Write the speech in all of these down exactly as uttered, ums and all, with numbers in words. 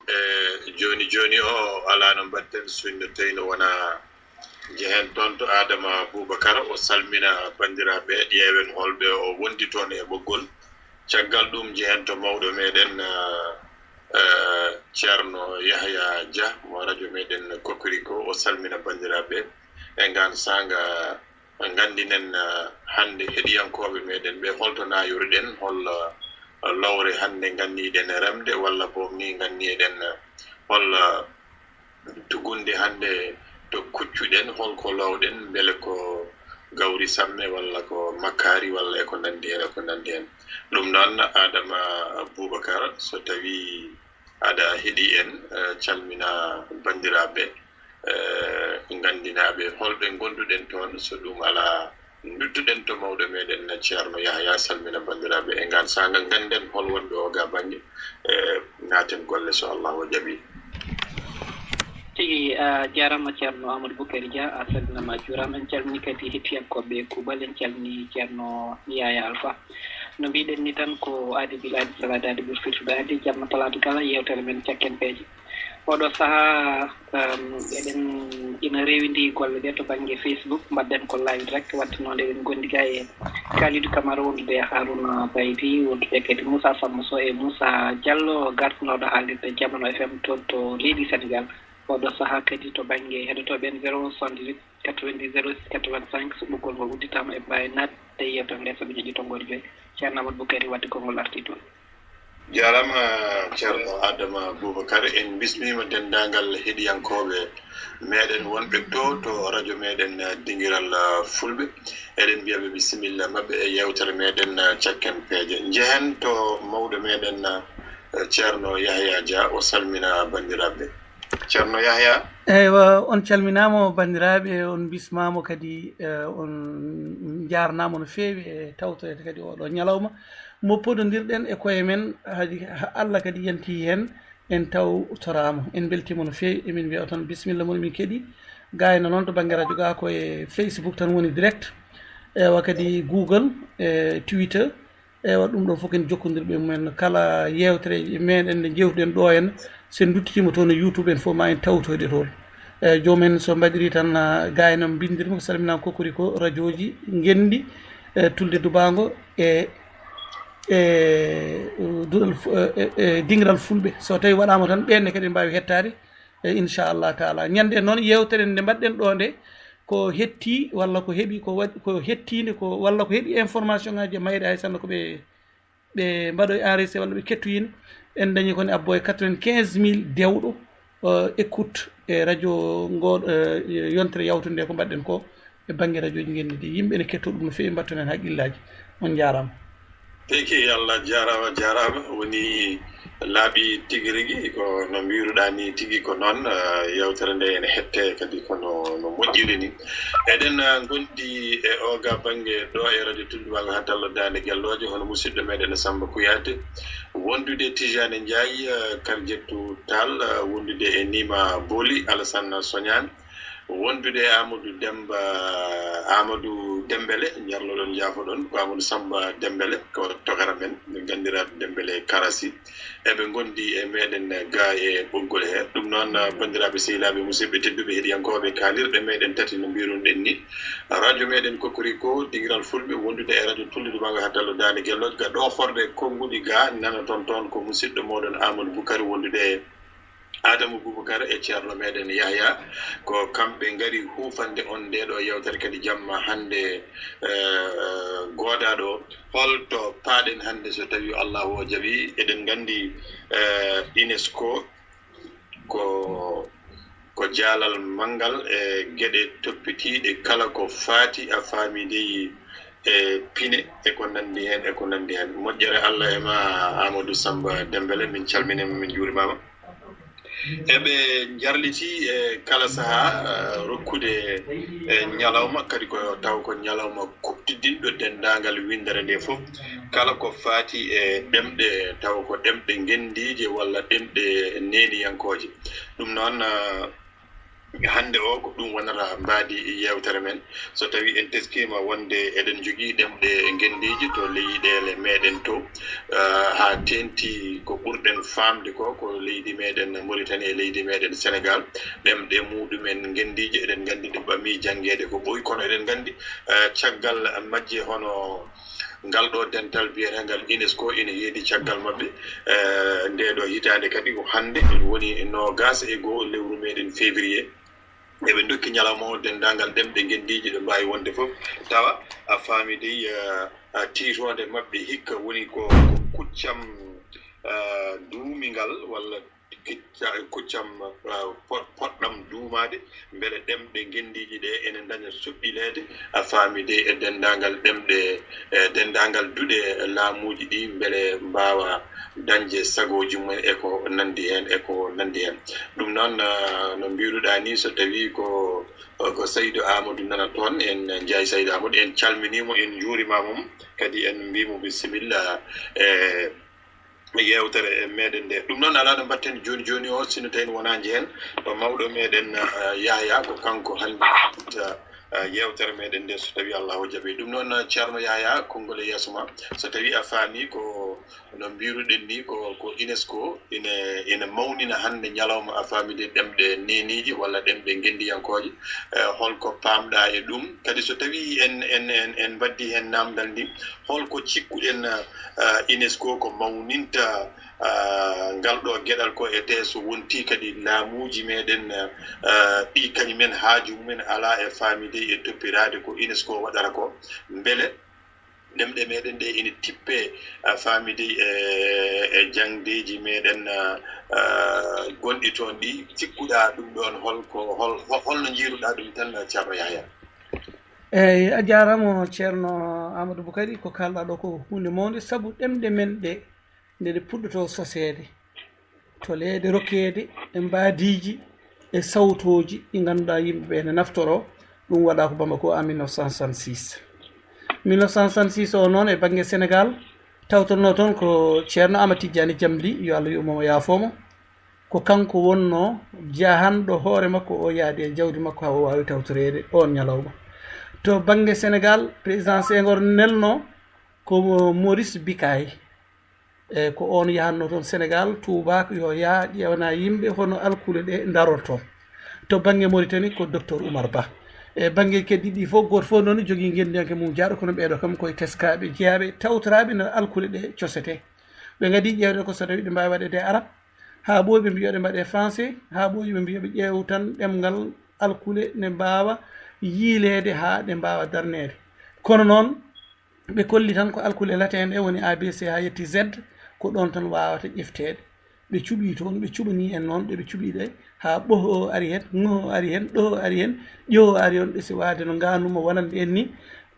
E jooni jooni o, alaa no mbaɗten, so no tawi no wonaa njehen toon to Adama Boubacar, o salmina banndiraaɓe, ƴeewen holɓe o wondi toon e ɓoggol. Caggal ɗum njehen to mawɗo meɗen, eh, eh, Ceerno Yahya Dia mo radio meɗen Kokoriko, o salmina banndiraaɓe. E ngaan saanga, nganndinen, eh, hannde heɗiyankooɓe meɗen ɓe, holto naayoriɗen, hol, eh, lowre hannde nganniɗen remde, walla boog ni nganniɗen, eh, hol, eh, tugunde hannde to kuccuɗen, holko lowɗen, mbele ko gawri samme, walla ko makkaari, walla e ko nanndi heen, e ko nanndi heen. Ɗum noon, Adama Boubacar, so tawii aɗa heɗii en, eh, calmina banndiraaɓe, eh, nganndinaaɓe holɓe ngonduɗen toon, so ɗum alaa, nduttuɗen to mawɗo meɗen Ceerno Yahya, salmina banndiraaɓe e ngaan saanga, ngannden hol wonɓe oo ga bannge, eh, naaten golle so Allahu o jaɓii. Tigi, a jaaraama Ceerno Amadou Boukary Dia, a salminaama, a juuraama. En calminii kadi hettiyankooɓe Kuuɓal, en calminii Ceerno Yaya Alpha. No mbiɗen ni tan, ko aadi bil aadi, sala daade ɓuri firtude aadi, jamma talaata kala, yeewtere men Cakken Peeje. Oɗo sahaa, um, eɗen ina rewindi golle ɗe to bannge Facebook, mbaɗɗen ko live direct, waɗde noon eɗen ngondi ga e Kalidou Camara, wondude e Harouna Baydi, wondude kadi Moussa Samba Sow e Moussa Diallo, gartinooɗo haalirde Jamano F M toon to leydi Sénégal. Oɗo sahaa kadi to bannge heɗotooɓe en, zéro un soixante-dix-huit quatre-vingt-dix zéro six quatre-vingt-cinq, so ɓoggol ngol udditaama, eɓe mbaawi naatde e yeewtere nde, so ɓe njoƴƴi tonngoode joyi. Ceerno Amadou Boukary, waɗde konngol artii toon. Jaaraama, Ceerno Adama Boubacar. En mbismiima denndaangal heɗiyankooɓe meɗen wonɓe to, to radio meɗen, eh, Dingiral, eh, Fulɓe. Eɗen mbiya ɓe bisimilla maɓɓe e yeewtere meɗen, eh, Cakken Peeje. Njehen to mawɗo meɗen, eh, Ceerno Yahya Dia, o salmina banndiraaɓe. Ceerno Yahya. Eywa, on calminaama, banndiraaɓe, on mbismaama kadi, eh, on njaarnaama no feewi e tawtoreede kadi oɗo ñalawma mo podondirɗen e koye men, hadi ha Allah kadi yanti heen, en tawtoraama. En mbeltiima no feewi, emin mbiya on tan bisimilla mon, min keɗii. Gayna noon to bannge radio ga ko e Facebook tan woni direct, eywa, kadi Google, e Twitter, eywa, ɗum ɗo fof ken jokkondirɓe mumen. Kala yeewtereeji meɗen ɗe njewtuɗen ɗo en, so en duttitiima toon e YouTube en fof, ma en tawtoyde toon. Eyyi, joom en so mbaɗiri tan, ah, gayna mbindirma, ko salminaama Kokoriko, radioji ngenndi, e Tulde Dubaango, e, e, duɗal fu-, e, e, e dingiral Fulɓe. So tawi waɗaama tan, ɓeen ne kadi mbaawi hettaade, e, inchallah taala. Ñande noon, yeewtere nde mbaɗɗen ɗo nde, ko hetti walla ko heɓi, ko waɗi, ko hettiinde, ko, walla ko heɓi information ngaji e mayre, hay sinno ko ɓe, ɓe mbaɗoyi enregistré walla ɓe kettoyino, en dañi ko ne abbo e quatre-vingt-quinze mille dewɗo, eh, écoute e radio ngo, eh, yontere yawtunde ko mbaɗɗen ko e bannge radioji ngenndi ɗi. Yimɓe ne ketto ɗum no feewi, mbatton heen haqqillaaji. On njaaraama. Tigi, Allah jaaraama, jaaraama. Woni laaɓi tigi rigi, ko no mbiruɗaa ni tigi ko noon, eh, yeewtere nde ene hette kadi ko no, no moƴƴiri ni. Eɗen, eh, ngondi e o ga bannge ɗo e radio Tulduwal ha tallo Daande Gellooje, hono musidɗo meɗen Samba Kouyaté, wondude Tijane Ndiaye, eh, Karjettu Tall, eh, wondude e Nima Boli, Alassane Sognane, wondude e Amadou Demba, Amadou Dembele, jarloɗon, jaafoɗon, ko Amadou Samba Dembele, ko togara men, ɓe nganndiraaɓe Dembele Karasi. Eɓe ngondi e meɗen ga e ɓoggol he. Ɗum noon, banndiraaɓe, sehilaaɓe, musidɓe tedduɓe, heɗiyankooɓe kaalirɗe meɗen tati, no mbiruɗen ni, radio meɗen Kokoriko, dingiral Fulɓe, wondude e radio Tulludu Manga ha tallo Daande Gellooje, ga ɗo forde konnguɗi ga, nanoton toon ko musidɗo moɗon Amadou Boukary, wondude e Adamu Boubacar e ceerno meɗen Yahya, ko kamɓe ngari huufande on nde ɗo yewtere kadi jamma hannde, eh, goodaɗo. Holto paaɗen hannde so tawi Allahu o jaɓi? Eɗen nganndi, eh, UNESCO ko, ko jaalal manngal e geɗe toppitiiɗe kala ko faati a faami dey e pine e ko nanndi heen, e ko nanndi heen. Moƴƴere Allah e ma, Amadou Samba Dembele, min calminii ma, min njuurimaama. Eɓe njarliti e kala sahaa, eh, rokkude, eh, ñalawma, kadi ko taw ko ñalawma kuɓtidinɗo denndaangal winndere nde fof. Kala ko faati e ɗemɗe, taw ko ɗemɗe ngenndiije walla ɗemɗe neeniyankooje. Ɗum noon, eh, Hannde o, ko ɗum wonata mbaadi yeewtere men. So tawii en teskiima wonde eɗen njogii ɗemɗe ngenndiije to leyɗeele meɗen to, eh, haa teeŋti ko ɓurɗen faamde ko, ko leydi meɗen Mauritanie e leydi meɗen Senegal. Ɗemɗe muɗumen ngenndiije, eɗen nganndi ɗe ɓamii janngeede ko ɓooyi, kono eɗen nganndi, eh, caggal majje hono ngal ɗo dental biyeteengal UNESCO ina heedi caggal maɓɓe. Eh, ndee ɗo hitaande kadi ko hannde woni noogaas e goo lewru meɗen février. Eɓe ndokki ñalawma o denndaangal ɗemɗe ngenndiije ɗe mbaawi wonde fof, tawa a faami dey, eh, eh, tiitoonde maɓɓe hikka woni ko, ko kuccam, eh, duumingal walla kicca-, kuccam, eh, pot-, poɗɗam duumaade, mbele ɗemɗe ngenndiije ɗe ene ndaña soɓɓileede, a faami dey, e denndaangal ɗemɗe, e denndaangal duɗe laamuuji ɗi, mbele mbaawa dañde sagooji mumen e ko nanndi heen, e ko nanndi heen. Ɗum noon, eh, no mbiiruɗaa ni, so tawii ko, ko Saydu Aamadu nana toon, en njaay Saydu Aamadu, en calminii mo, en njuuriima mo, kadi en mbii mo bisimilla e yeewtere meɗen nde. Ɗum noon alaa no mbaɗten jooni jooni o, sino tawi wonaa njehen ɗo mawɗo meɗen, eh, Yahya, ko kanko hannde, eh, yeewtere meɗen nde, so tawii Allahu jaɓii. Ɗum noon, eh, Ceerno Yahya, konngol e yeeso ma. So tawii a faamii ko no mbiiruɗen ni, ko, ko UNESCO ina, ina mawnina hannde ñalawma a faamide ɗemɗe neeniije walla ɗemɗe ngenndiyankooje. Eh, holko paamɗaa e ɗum? Kadi so tawii en, en, en, en mbaddii heen naamndal ndi, holko cikkuɗen, eh, UNESCO ko mawninta, eh, ngal ɗo geɗal ko, etee so wontii kadi laamuuji meɗen, eh, ɗi kañumen haaju mumen alaa e faamide e toppiraade ko UNESCO waɗata ko, mbele ɗemɗe meɗen ɗe ina tippee, a faamide e, e jaŋdeeji meɗen, a, a, gonɗi toon ɗi, cikkuɗaa ɗum ɗoon holko, hol, hol, holno njiiruɗaa ɗum tan, Ceerno Yahya? Eeyi, a jaaraama, Ceerno Amadou Boukary, ko kaalɗaa ɗo ko huunde mawnde, sabu ɗemɗe men ɗe, nde ɗe puɗɗotoo soseede, toleede, rokkeede e mbaadiiji e sawtooji ɗi ngannduɗaa yimɓe ɓe ene naftoroo. Ɗum waɗaa ko Bamako en mille neuf cent soixante-six. Mille neuf cent soixante-six o noon, e bannge Senegaal, tawtornoo toon ko Ceerno Aamadu Tijjaani Jamli, yo Allah yuurmo mo, yaafoo mo. Ko kanko wonnoo jahanɗo hoore makko o, yaadi e jawdi makko haa o waawi tawtoreede oon ñalawma. To bannge Senegaal, Président Senghor nelnoo ko Maurice Bucaille. E ko oon yahatnoo toon Senegaal, tuubaako yo yah ƴeewna yimɓe hono alkule ɗe ndarortoo. To bannge Mauritanie ko Docteur Oumar Ba. E bannge keddi ɗi fof, gooto fof noon jogii ngenndiyanke mum jaaɗo, kono ɓeeɗo kam koye teskaaɓe, jeyaaɓe, tawtoraaɓe no alkule ɗe cosetee. Ɓe ngadii ƴeewde ko so tawii ɗe mbaawi waɗeede e arab, haa ɓooyi ɓe mbiya ɗe mbaɗee français, haa ɓooyi ɓe mbiya ɓe ƴeew tan ɗemngal alkule ne mbaawa yiileede haa ɗe mbaawa darneede. Kono noon, ɓe kolli tan ko alkule latin ɗe woni A B C haa yetti Z, ko ɗoon tan waawata ƴefteede. Ɓe cuɓii toon, ɓe cuɓanii en noon, ɗe ɓe cuɓii ɗe, haa ɓoh o ari heen, ŋoh o ari heen, ɗoh o ari heen, ƴoh o ari heen, ɗe si waade no ngaanuma wonande en ni,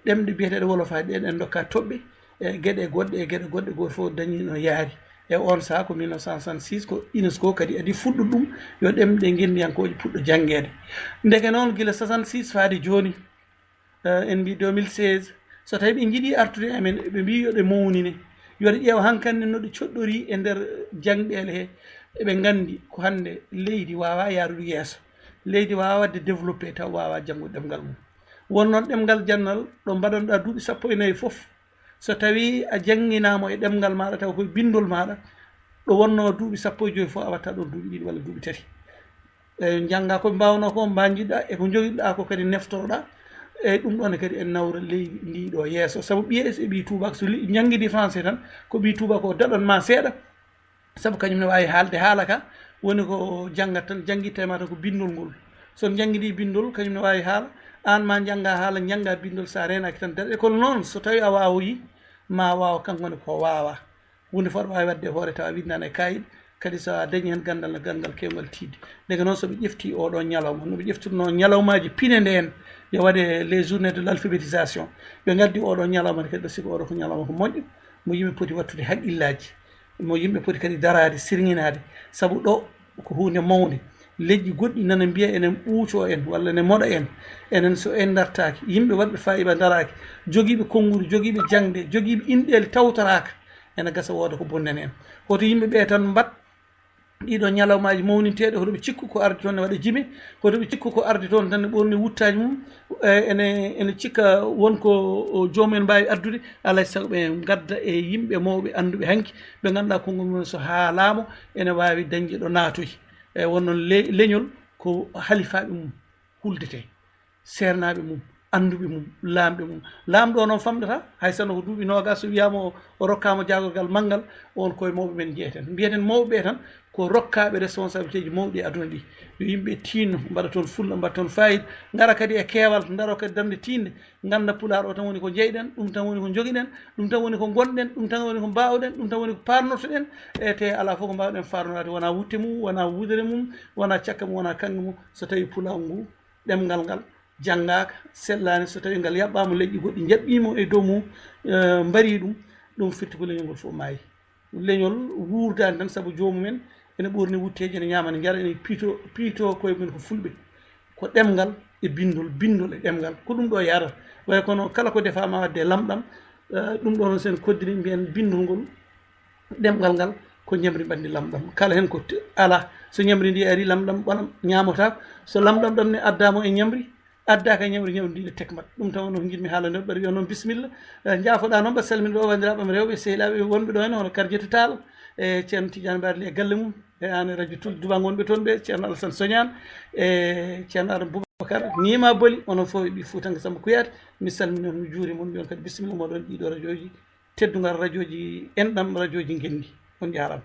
ɗemɗe biyeteeɗe wolofaaji ɗe, ɗen ndokka toɓɓe, e geɗe goɗɗe, e geɗe goɗɗe, gooto fof dañi no yaari. E oon sahaa ko mille neuf cent soixante-six, ko UNESCO kadi adi fuɗɗude ɗum, yo ɗemɗe ngenndiyankooje puɗɗo janngeede. Ndeke noon, gila soixante-six faade jooni, eh, en mbii deux mille seize, so tawii ɓe njiɗii artude e amen, ɓe mbii yo ɗe mawnine, yo ɗe ƴeew hankandi no ɗe coɗɗorii e nder jaŋɗeele he. Eɓe nganndi ko hannde leydi waawaa yahrude yeeso, leydi waawaa waɗde développé taw waawaa janngude ɗemngal mum. Won noon ɗemngal jannal ɗo mbaɗanɗaa duuɓi sappo e nayi fof, so tawii a jannginaama e ɗemngal maaɗa taw koye binndol maaɗa, ɗo wonnoo duuɓi sappo e joy fof a watta ɗoon duuɓi ɗiɗi walla duuɓi tati. E, njannga ko ɓe mbaawnoo ko, mba njiɗɗaa, e ko njogiɗaa ko kadi neftoroɗaa. E ɗum ɗoon ne kadi en nawra leydi ndi ɗo yeeso. Sabu ɓiye e ɓii tuubaako so li-, njanngidi français tan, ko ɓii tuubaako o daɗan ma seeɗa. Sabu kañum ne waawi haalde haala ka, woni ko janngat tan, janngitta e ma tan ko binndol ngol. So on njanngidi binndol, kañum ne waawi haala, aan ma njannga haala, njannga binndol, so a reenaaki tan daɗe. Kono noon, so tawii a waawoyi, ma waaw kanko ne ko waawaa. Huunde fof aɗa waawi waɗde e hoore tawa a winndaani e kaayit, kadi so a dañii heen ganndal, no ganndal keewngal tiiɗde. Ndeke noon, so ɓe ƴeftii oo ɗoo ñalawma, no ɓe ƴeftirnoo ñalawmaaji pine ndeen, yo waɗe les journées de l'alphabétisation, ɓe ngaddi oo ɗoo ñalawma ne kadi, ɓe sikki oo ɗoo ko ñalawma ko moƴƴo, mo yimɓe poti waɗtude haqqillaaji, mo yimɓe poti kadi daraade, sirŋinaade, sabu ɗo ko huunde mawnde. Leƴƴi goɗɗi nana mbiya enen ɓuuco en walla ne moɗa en. Enen so en ndartaaki, yimɓe waɗɓe faayiida ndaraaki, jogiiɓe konnguɗi, jogiiɓe jaŋde, jogiiɓe inɗeele tawtoraaka, ene gasa wooda ko bonnani en. Hoto yimɓe ɓee tan mbaɗ ɗiɗo ñalawmaaji mawninteeɗo, hoto ɓe cikku ko ardi toon ne waɗa jime, hoto ɓe cikku ko ardi toon tan ne ɓorni wuttaaji mum, e, ene, ene cikka won ko o joomum en mbaawi addude, alaa e sago ɓe ngadda e yimɓe mawɓe annduɓe hanki, ɓe ngannduɗaa konngol mum so haalaama ene waawi dañde ɗo naatoyi. E, won noon le-, leñol ko halifaaɓe mum huldetee, seernaaɓe mum, annduɓe mum, laamɓe mum. Laamɗo o noon famɗata, hay sinno ko duuɓi noogaas, so wiyaama o, o rokkaama jaagorgal manngal, on koye mawɓe men njeyeten. Mbiyeten mawɓe ɓe tan, ko rokkaaɓe responsabilité ji mawɗi e aduna ɗi. Yo yimɓe tiinno, mbaɗa toon fulla, mbaɗa toon faayiida, ngara kadi e keewal, ndaro kadi darnde tiiɗnde, ngannda Pulaar o tan woni ko njeyɗen, ɗum tan woni ko njogiɗen, ɗum tan woni ko ngonɗen, ɗum tan woni ko mbaawɗen, ɗum tan woni ko paarnortoɗen, e te alaa fof ko mbaawɗen faarnoraade, wonaa wutte mum, wonaa wudere mum, wonaa cakka mum, wonaa kaŋŋe mum, so tawii Pulaar ngu ɗemngal ngal janngaaka, sellaani, so tawii ngal yaɓɓaama, leƴƴi goɗɗi njaɓɓii mo e dow mum, eh, mbarii ɗum, ɗum firti ko leñol ngol fof maayi. Leñol wuurdaani tan sabu joomum en ene ɓoorni wutteeji, ene ñaama, ene njara, ene piito, piito koye mum ko fulɓe. Ko ɗemngal e binndol, binndol e ɗemngal. Ko ɗum ɗo yaarata. Way kono kala ko defaama waɗde lamɗam, eh, ɗum ɗo noon so en koddiri mbiyen binndol ngol, ɗemngal ngal ko ñamri ɓanndi lamɗam. Kala heen ko t-, alaa. So ñamri ndi arii, lamɗam ɓanam ñaamotaako. So lamɗam ɗam ne addaama e ñamri, addaaka e ñamri, ñamri ndi ne tekmat. Ɗum tan woni ko njiɗmi haalande on. Mbaɗa wiya noon bisimilla. Eh, njaafoɗaa noon, mbaɗa salminde ɗo wanndiraaɓe am rewɓe, sehilaaɓe wonɓe ɗo heen, hono Karjatu Taal, e ceerno Tidiane Mbaar Li e galle mum, e aan e radio Tulde Duba ngonɓe toon ɓe, ceerno Alassane Soñaan, e ceerno Adama Boubacar, Nima Boli, onon fof e ɓii Fuutanke Samba Kouyaté. Mi salmini on, mi juuri mon, mbiyon kadi bisimilla moɗon ɗiɗo rajooji. Teddungal rajooji enɗam, rajooji ngenndi. On njaaraama.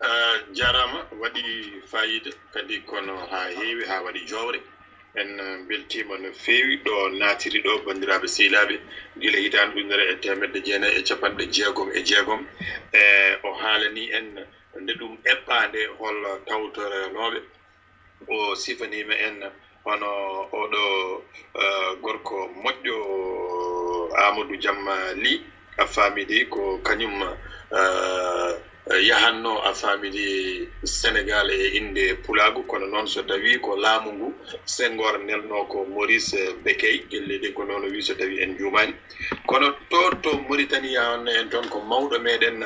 Ah, jaaraama, waɗi faayiida kadi, kono haa heewi, haa waɗi joowre. En, eh, mbeltiima no feewi ɗo naatiri ɗo, banndiraaɓe sehilaaɓe, gila hitaande ujunere e teemedde jeenayi e capanɗe jeegom e jeegom. E o haalanii en nde ɗum eɓɓaa nde, hol tawtorenooɓe. O sifaniima en hono oɗo, eh, gorko moƴƴo, Amadou Jamma Ly, a faamidi, ko kañum, eh, yahanno, a faamidi, Senegal e innde pulaagu, kono noon so tawii ko laamu ngu Senghor nelno ko Maurice Bekkey, gelle ɗe ko noon o wii so tawii en njuumaani. Kono to, to Mauritanie yahanno en toon ko mawɗo meɗen,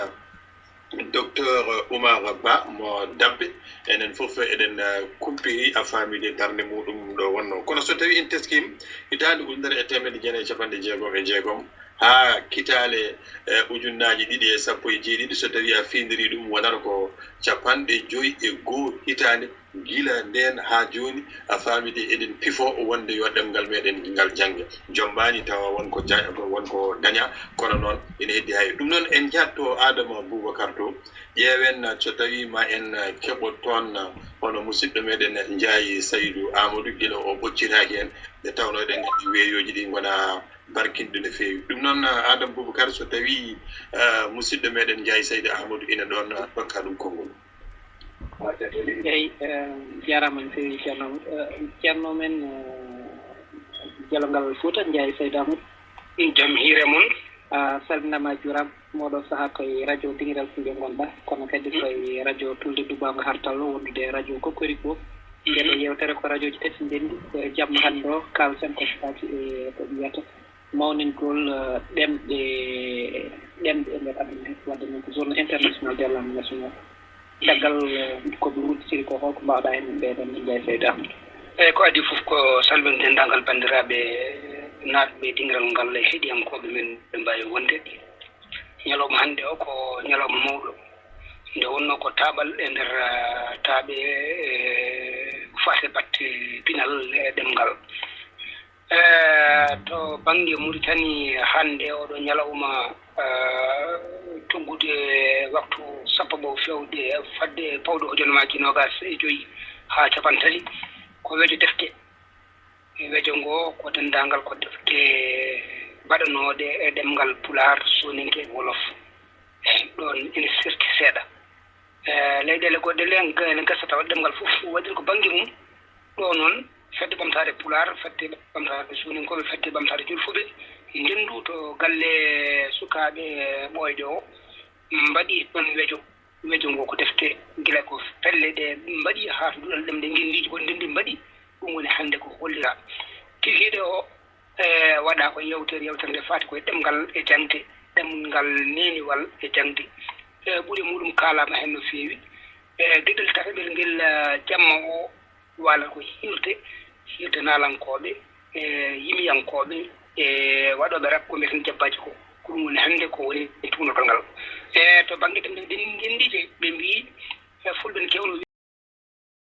Docteur Oumar Ba mo Dabbe, enen fof eɗen, eh, kumpiri, a faamidi, darnde muɗum ɗo wonno. Kono so tawii en teskiima, hitaande ujunere e teemedde jeenayi e capanɗe jeegom e jeegom haa kitaale, eh, ujunnaaji ɗiɗi e sappo e jeeɗiɗi, so tawii a fiindirii ɗum, wonata ko capanɗe joyi e goo hitaande. Gila ndeen haa jooni, a faamidi, eɗen pifoo wonde yo ɗemngal meɗen ngal jannge. Jommbaani tawa won ko ja-, won ko dañaa, kono noon ene heddii hay ɗum. Noon en njahto Adama Boubacar to, ƴeewen so tawii ma en keɓo toon hono musidɗo meɗen Njaay Saydu Aamadu, gila o ɓoccitaaki en, nde tawnoo eɗen nganndi weeyooji ɗi ngonaa barkinɗo no feewi. Ɗum noon, Adama Boubacar, so tawii, eh, musidɗo meɗen Njaay Saydu Aamadu ina ɗoon, ɗokka ɗum konngol. Eeyi, eh, jaaraama no feewi, Ceerno Amadou. Eh, Ceerno men, eh, Gelongal Fuuta, Njaay Saydu Amadou. Jam hiire mon. A salminaama, a juuraama. Mooɗo sahaa koye radio Dingiral Fulɓe ngonɗaa, kono kadi koye radio Tulde Dubaango Hartal, wondude e radio Kokoriko. Ndeɗo yeewtere ko radiooji tati ndenndi, ko e jamma hannde o kaalten ko faati e ko wiyata mawningol, eh, ɗemɗe, ɗemɗe e nder aduna he, waɗde noon ko journée internationale des langues nationales. Caggal, eh, ko ɓe udditiri ko, holko mbaawɗaa heen ɓeydan, Njaay Saydu Aamadu? Eeyi, ko adii fof ko salminde denndaangal banndiraaɓe naatɓe dingiral ngal e heɗiyankooɓe men ɓe mbaawi wonde. Ñalawma hannde o ko ñalawma mawɗo. Nde wonnoo ko taaɓal e nder, eh, taaɓe, eh, faate batte pinal e ɗemngal. Eh, to bannge Muritani hannde, oɗo ñalawma, eh, tuggude waktu sappo mo fewde fadde pawɗo hojomaaji noogaas e joy haa cappanɗe tati, ko wejo defte. Wejo ngo ko denndaangal ko defte baɗanooɗe e ɗemngal Pulaar, Sooninke, Wolof. Eeyi, ɗoon ene serti seeɗa. Eh, leyɗeele goɗɗe ɗe, ene gasa tawa ɗemngal fof waɗi ko bannge mum. Ɗo noon, fedde ɓamtaare Pulaar, fedde ɓamtaare Sooninkooɓe, fedde ɓamtaare Julfuɓe, ndenndu to galle sukaaɓe ɓooyɗo o, mbaɗi toon wejo. Wejo ngo ko defte, gila ko pelle ɗe mbaɗi haa to duɗal ɗemɗe ngenndiiji goɗɗi ndenndi mbaɗi, ɗum woni hannde ko holliraa. Kikiiɗe o, e, waɗaa ko yeewtere, yeewtere nde faati koye ɗemngal e jaŋde, ɗemngal neeniwal e jaŋde. E, ɓure muɗum kaalaama heen no feewi. e geɗel tataɓel ngel, eh, jamma o waala ko hirde, hirde naalankooɓe, e yimiyankooɓe, e waɗooɓe rap ko mbiyeten jabbaaji ko. Ko ɗum woni hannde ko woni tuunorgal ngal. E to bannge ɗemɗe ɗen ngenndiije, ɓe mbiyi, e fulɓe ne keewno